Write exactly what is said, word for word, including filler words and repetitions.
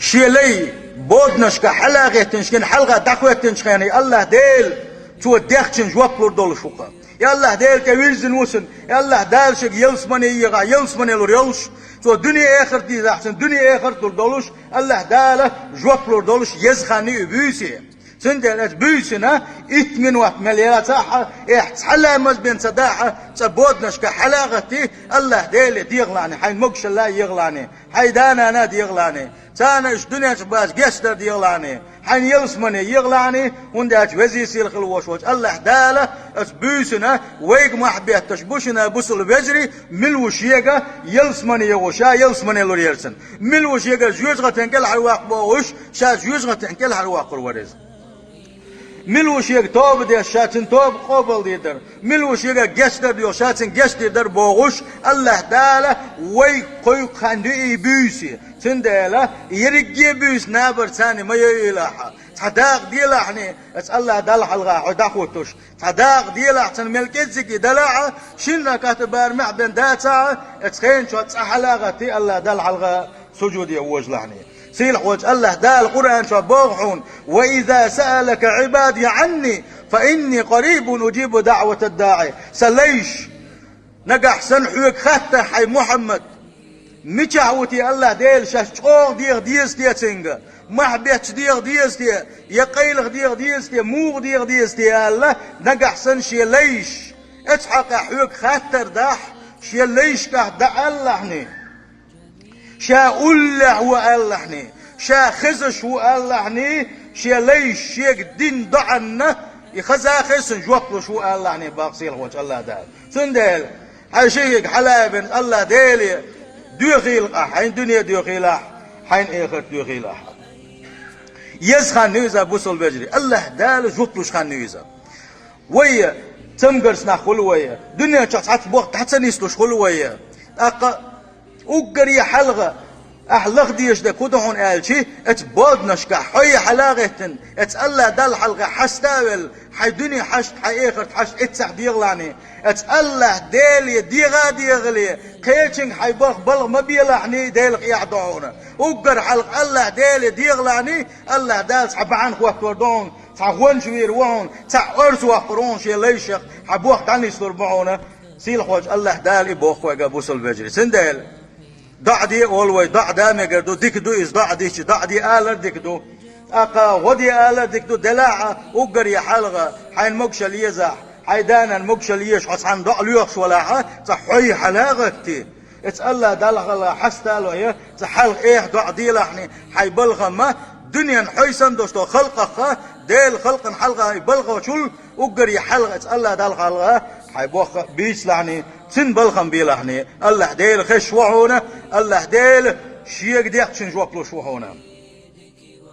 Шен лай боданашка хьала а гӀеттинчу хенахь, хьалха дӀахӀоьттинчу хенахь, АллахӀ Дела цо дехчун жоп лур долуш ву-кха. И АллахӀ Дела тӀе вирзина ву цунна, и АллахӀ Дала шега ялсамане егӀахь, ялсамане лур йолуш, цо дуьне-эхарт дийзахь, цунна дуьне-эхарт лур долуш, АллахӀ Дала жоп лур долуш еза хан ю и буьйса. Цундела аса буьйсина, итт минот мел яцахь а, эхь, цхьа ламаз бен ца дахь а, цкъа боданашка хьала а гӀатти, АллахӀ Деле дегӀалахьний, хьайн могушалла а егӀалахьний, хьайн да-нана а дегӀалахьний, царна аш дуьнен чу бац гечдар дегӀалахьний, хьайн ялсамане егӀалахьний, хӀунда аьлча везий сийлахь хила волуш волчу АллахӀ Дала аса буьйсина, вайга мохь бетташ бу шуна, бусалба вежарий, мила ву шега ялсамане егӀо, ша ялсамане лур яра цунна. Мила ву шега жоьжахатин кӀелхьарваккха бохуш, ша жоьжахатин кӀелхьарвоккхур вара иза. Мила ву шега тоба деш, ша цуьнан тоба къобалдийр дара. Мила ву шега гечдар доьхуш, ша цуьнан гечдийр дара бохуш, АллахӀ Дала вайга кхойкху хан ю и буьйса. Цундела ерриге а буьйса набарца ма йойъуьйлахь. Цхьа дакъа делахьний, аса АллахӀ Далла хьалха хьо дӀахӀуттуш. Цхьа дакъа делахь, цунна мел кӀеззиг и далахь, шина ракаӀат барамехь бен дацахь, аса хенан чохь цкъа хьала а гӀатти, АллахӀ Далла хьалха сужуде вожалахьний. Сийлахь волчу АллахӀ Дала Къуръан чохь боху хьуна: «Ва иза саалака Ӏибади Ӏанни, фа инни къарибун уджибу даӀватад-даӀи». Сан лайш, нагахь санна хьоьга хаттахь, хьай Мухьаммад, мичахь ву те АллахӀ Дела, шаьш чӀогӀа деха деза те цуьнга, мохь бетташ деха деза те, я къайлаха деха деза те, муха деха деза те аьлла, нагахь санна шен лайш, оцу хьокъехь хьоьга хаттар дахь, шен лайшкахь дӀаалалахьний. Ша уллехь ву алалахьний, ша хезаш ву алалахьний, шен лайш шега дина доӀанна, и хаза а хезна жоп луш ву алалахьний, боху сийлахь волчу АллахӀ Дала. Цундела, хьайн шиъ хьала а бина, АллахӀ Деле доьхийла ахь, хьайн дуьне доьхийлахь, хьайн эхарт доьхийлахь. Еза хан ю иза, бусалба вежарий, АллахӀ Дала жоп луш хан ю иза. Вай цамгарш нах хуьлу вай, дуьнен чохь цхьацца боху дӀа ца нислуш хуьлу вай. ТӀаккха уггаре хьалха ахь лаха дезаш дерг хӀун ду хьуна аьлча, оцу боданашкахь хьо хьала а гӀеттина, оцу АллахӀ Далла хьалха хьаста а велла, хьайн дуьне хьашт, хьайн эхарт хьашт эццахь дегӀалахьний, оцу АллахӀ Деле дегӀа а дегӀале, кхечуьнга хьайн боху балха ма белахьний, Делах эхь ду хьуна. Уггар хьалха АллахӀ Деле дегӀалахьний, АллахӀ Дала цхьа бахьана хӀоттор ду хьуна, цхьа гӀонча вийр ву хьуна, цхьаъ орца воккхур ву хьуна шен лайшах, хьан боху дӀанислур бу хьуна, сийлахь волчу АллахӀ Дала и боху вайга, бусалба вежарий. Цундела, доӀа де олу вай, доӀа да мегар ду, дика ду иза доӀа дича, доӀа де алар дика ду. ТӀаккха гӀо де алар дика ду, делахь а уггаре хьалха, хьайн могушалла езахь, хьайн да-нана могушалла езаш хьо цхьаьна доӀа лоьхуш валахь а, цкъа хьо хьала а гӀатти. Оцу АллахӀ Далла хьалха хьаста а лой, цкъа хьалха эхь доӀа делахьний, хьайн балхам ма, дуьненан хьо санна долуш долу халкъах а, Делан халкъана хьалха и балхочул уггаре хьалха оцу АллахӀ Далла хьалха хьайн боху а бийцалахьний, цуьнан балхам белахьний, АллахӀ Дела хезаш ву хьуна, АллахӀ Дела шега дехчун жоп луш ву хьуна.